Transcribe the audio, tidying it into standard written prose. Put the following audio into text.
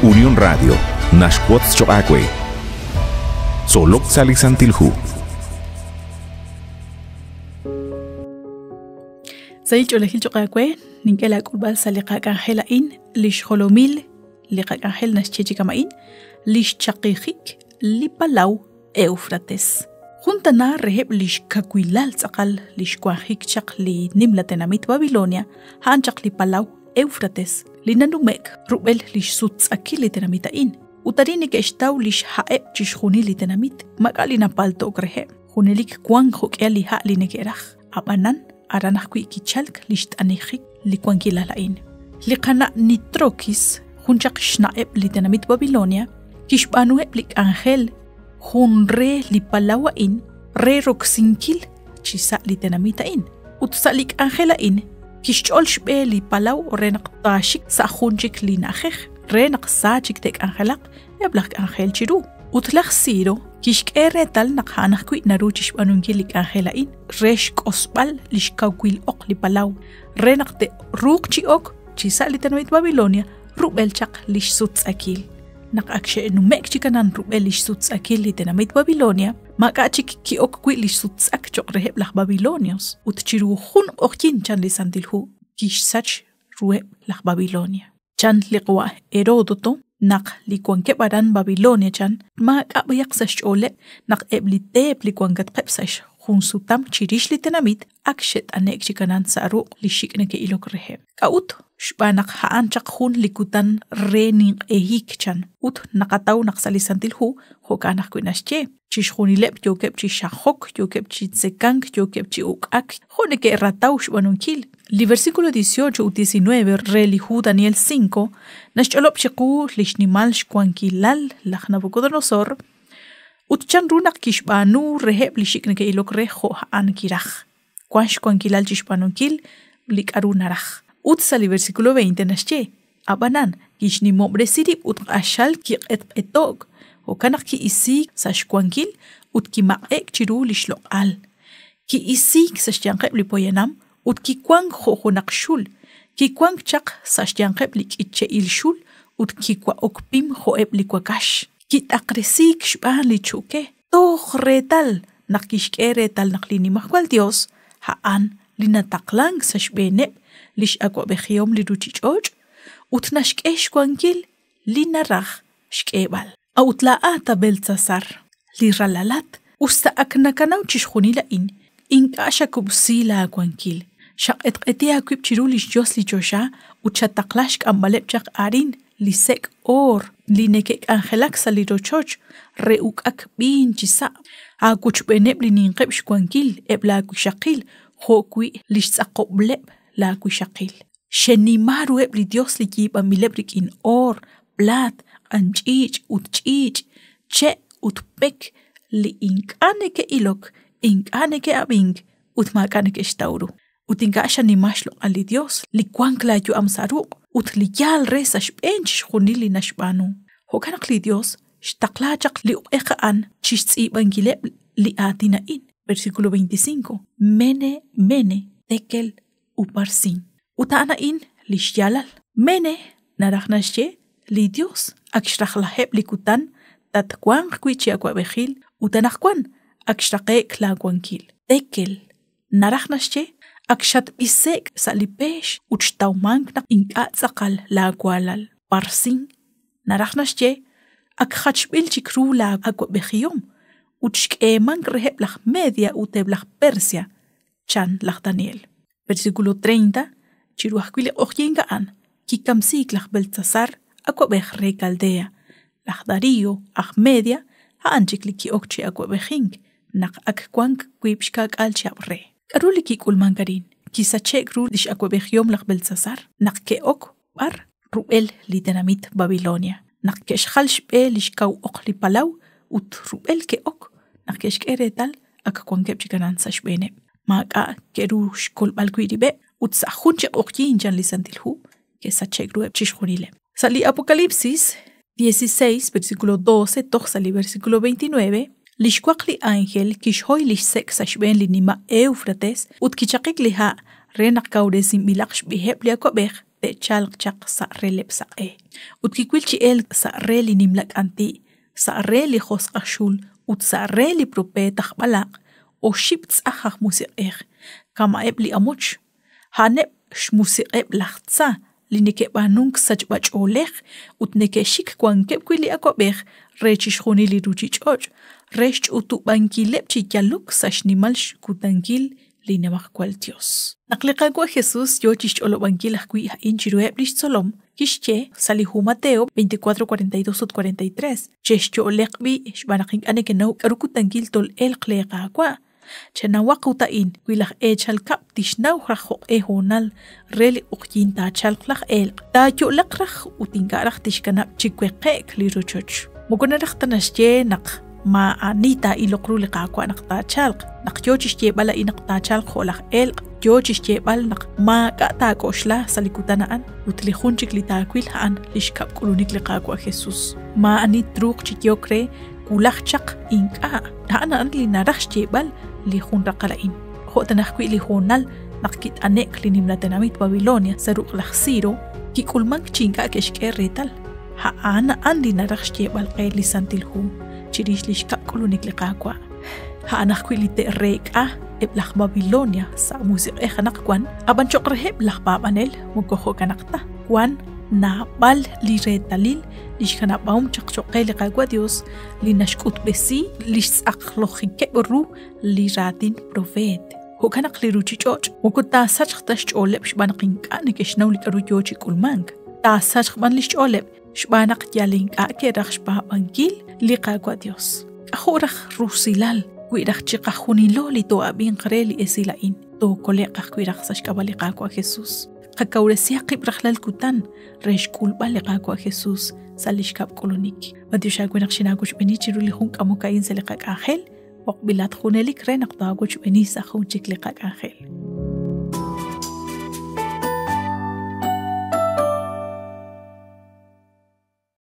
Unión Radio naxwotz choq' aawe. Tzolok sa' li Santil Hu. Sahil ch'oolejil choq' aawe, nink'e laak'ulb'al sa' li qak'anjel a'in, li xjolomil li qak'anjel naxye chi kama'in, li xchaqijik li palaw Éufrates. Jun tana reheb' li xkawilal tz'aqal li xwanjik chaq li nimla tenamit Babilonia, a'an chaq li palaw Éufrates, li nanume'k rub'el li xsuttz'akil li tenamit a'in. Ut arin neke'xtaw li xha'eb' chixjunil li tenamit, maak'a' li napalto'k reheb', junelik wank jo'k'ihal li ha' li neke'raj. Ab'anan, aran ajwi' kichalk li xt'anijik li wankilal a'in. Li qana' Nitrokis, jun chaq xna'eb' li tenamit Babilonia, kixb'aanuheb' li k'anjel jun re li palaw a'in re roksinkil chi sa' li tenamit a'in. Ut sa' li k'anjel a'in kixch'ol xb'e li palaw re naq taaxik sa' jun chik li na'ajej re naq sa chik te'k'anjelaq eb' laj k'anjel chiru. Ut laj Ciro kixk'e reetal naq a'an ajwi' naru chixb'aanunkil li k'anjel a'in re xk'osb'al li xkawil oq li palaw re naq te'ruuq chi ok chi sa' li tenamit Babilonia rub'el chaq li xsuttz'akil. Naq ak xe'nume'k chi kanan rub'el li xsuttz'akil li tenamit Babilonia, maak'a' chik ki'ok wi' li xsuttz'ak cho'q reheb' laj Babilonios ut chiru jun q'oqyink chan li Santil Hu kixsach ruheb' laj Babilonia. Chan li qawa' Heródoto naq li wankeb' aran Babilonia chan maak'a' b'ayaq sa' xch'ooleb' naq eb' li teep li wankatqeb' sa' xjunsutam chirix li tenamit ak xe't'ane'k chi kanan sa' ruq' li xik' neke'ilok reheb'. K'a'ut? Xb'aan naq a'an chaq jun li kutan re ninq'ehik chan ut naqataw naq sa' li Santil Hu jo'kan ajwi' naxye. Chixjunileb' yookeb' chi xajok, yookeb' chi tzekank, yookeb' chi uk'ak, jo' neke'rataw xb'aanunkil. Li versículo 18 ut 19 re li hu Daniel 5 naxch'olob' chiqu li xnimal xwankilal laj Nabucodonosor ut chanru naq kixb'aanu reheb' li xik' neke'ilok re jo' a'an kiraj. Wank xwankilal chi xb'aanunkil li k'aru naraj. Ut sa' li versículo 20 naxye, Ab'anan, kixnimob'resi rib' ut q'axal kiq'etq'eto'k, jo'kan naq ki'isiik sa' xwankil ut kimaq'e'k chiru li xloq'al. Ki'isiik sa' xyanqeb' li poyanam ut kiwank jo' junaq xul, kiwank chaq sa' xyanqeb' li k'iche'il xul ut kiwa'ok pim jo'eb' li wakax. Kit'aqresiik xb'aan li chu'ke toj reetal naq kixk'e reetal naq li Nimajwal Yos a'an li nataqlank sa' xb'eeneb' li x'awab'ejihom li ruuchich'och' ut naxk'e xwankil li naraj xk'eeb'al. A'ut laa'at, a Beltsasar, li ralalat, us ta ak nakanaw chixjunil a'in, ink'a' xakub'si laawankil, xaq'etq'eti aawib' chiru li xYos li choxa ut xataqla xk'amb'aleb' chaq arin li sek' oor li neke'k'anjelak sa' li rochoch re uk'ak b'iin chisa', aawochb'eeneb' li ninqeb' xwankil eb' laawixaqil jo'wi' li xtz'aqob'leb' laawixaqil. Xenima ruheb' li yos li yiib'anb'ileb' rik'in oor, plaat, q'anch'iich' ut ch'iich', che' ut pek, li ink'a' neke'ilok, ink'a' neke'ab'ink ut maak'a' neke'xtaw ru. Ut ink'a' xanima xloq'al li Yos, li wank laayu'am sa' ruq' ut li yaal re sa' xb'een chixjunil li naxb'aanu. Jo'kan naq li Yos xtaqla chaq li uq'ej a'an chi xtz'iib'ankileb' li aatin a'in, versículo 25, Mene, Mene, Tekel, Uparsin. Ut a'an a'in li xyaalal. Mene naraj naxye li Yos ak xrajlaheb' li kutan tatwanq wi' chi awab'ejil ut anaqwan ak xraqe'k laawankil. Tekel Naraj naxye, ak xatb'ise'k sa' li peex ut xtawmank naq ink'a' tz'aqal laawaalal. Parsin, naraj naxye, ak jachb'il chik ru laawa'b'ejihom ut xk'eemank reheb' laj Media ut eb' laj Persia, chan laj Daniel. Versículo 30, Chiru ajwi' li q'oqyink a'an, kikamsiik laj Beltsasar, awab'ej re Caldea. Laj Darío, aj Media, a'an chik li ki'ok chi awab'ejink naq ak wank wiib' xka'k'aal chihab' re. K'aru li kik'ulmank arin? Kisache'k ru li x'awab'ejihom laj Belsasar naq ke'ok b'ar rub'el li tenamit Babilonia, naq ke'xjal xb'e li xkaw oq li palaw ut rub'el ke'ok naq ke'xk'e reetal ak wankeb' chik aran sa' xb'eeneb'. Maak'a' ke'ru xkolb'al wi' rib'eb' ut sa' jun chi q'oqyink chan li Santil Hu ke'sache'k ruheb' chixjunileb'. Sa' li Apocalipsis 16, versículo 12 toj sa' li versículo 29, li xwaq li ánjel kixhoy li xsek' sa' xb'een li nima' Éufrates ut kichaqik li ha' re naq kawresinb'ilaq xb'eheb' li awab'ej te'chalq chaq sa' releb' saq'e. Ut kiwil chi elk sa' re li nimla k'anti', sa' re li josq' aj xul ut sa' re li propeet aj b'alaq', oxib' tz'ajn aj musiq'ej, kama'eb' li amoch. A'aneb' xmusiq'eb' laj tza li neke'b'aanunk sachb'ach'oolej ut neke'xik wankeb' wi' li awab'ej re chixjunil li ruuchich'och' re xch'utub'ankileb' chi yalok sa' xnimal xkutankil li Nimajwal Yos. Naq li Qaawa' Jesus yo chi xch'olob'ankil ajwi' a'in chiruheb' li xtzolom, kixye sa' li hu Mateo 24, 42 ut 43, Chexyo'leq b'i' xb'aan naq ink'a' nekenaw k'aru kutankil tol'elq leeQaawa'. Chenawaq ut a'in, wi laj eechal kab'l tixnaw raj jo'q'e hoonal re li q'oqyink taachalq laj elq', taayo'laq raj ut ink'a' raj tixkanab' chi weqe'k li rochoch. Moko naraj ta naxye naq maa'ani taa'iloq ru li Qaawa' naq taachalq. Naq yoo chi xyeeb'al a'in naq taachalq jo' laj elq', yoo chi xyeeb'al naq maak'a' taak'oxla sa' li kutan a'an, ut li jun chik li taawil a'an li xkab' k'ulunik li Qaawa' Jesus. Maa'ani truuq chi yehok re wulaj chaq ink'a'. A'an a'an li naraj xyeeb'al li jun raqal a'in. Jo' tan ajwi' li hoonal naq kit'ane'k li nimla tenamit Babilonia sa' ruq' laj Ciro, kik'ulmank chi ink'a' ke'xk'e reetal. A'an a'an li naraj xyeeb'al qe li Santil Hu chirix li xkab' k'ulunik li Qaawa'. A'an ajwi' li te'reek'a eb' laj Babilonia sa' musiq'ej anaqwan, ab'an cho'q reheb' laj paab'anel moko jo'kanaq ta. Wan naab'al li reetalil li xkanab'ahom chaq cho'q qe li Qaawa' Dios li naxk'utb'esi li xtz'aqlojikeb' ru li raatin profeet. Jo'kan naq li ruuchich'och' moko taasachq ta xch'ooleb' xb'aan naq ink'a' neke'xnaw li k'aru yoo chi k'ulmank. Taasachq b'an li xch'ooleb' xb'aan naq yal ink'a' ke'raj xpaab'ankil li Qaawa' Dios. K'ajo' raj rusilal wi raj chiqajunilo li too'ab'inq re li esil a'in, tookole'q ajwi' raj sa' xk'ab'a' li Qaawa' Jesus. Qakawresihaq qib' rajlal kutan re xk'ulb'al li Qaawa' Jesus sa' li xkab' k'ulunik. B'antiox aawe naq xinaawochb'eeni chiru li jun k'amok a'in sa' li qak'anjel, b'oqb'ilat junelik re naq taawochb'eeni sa' jun chik li qak'anjel.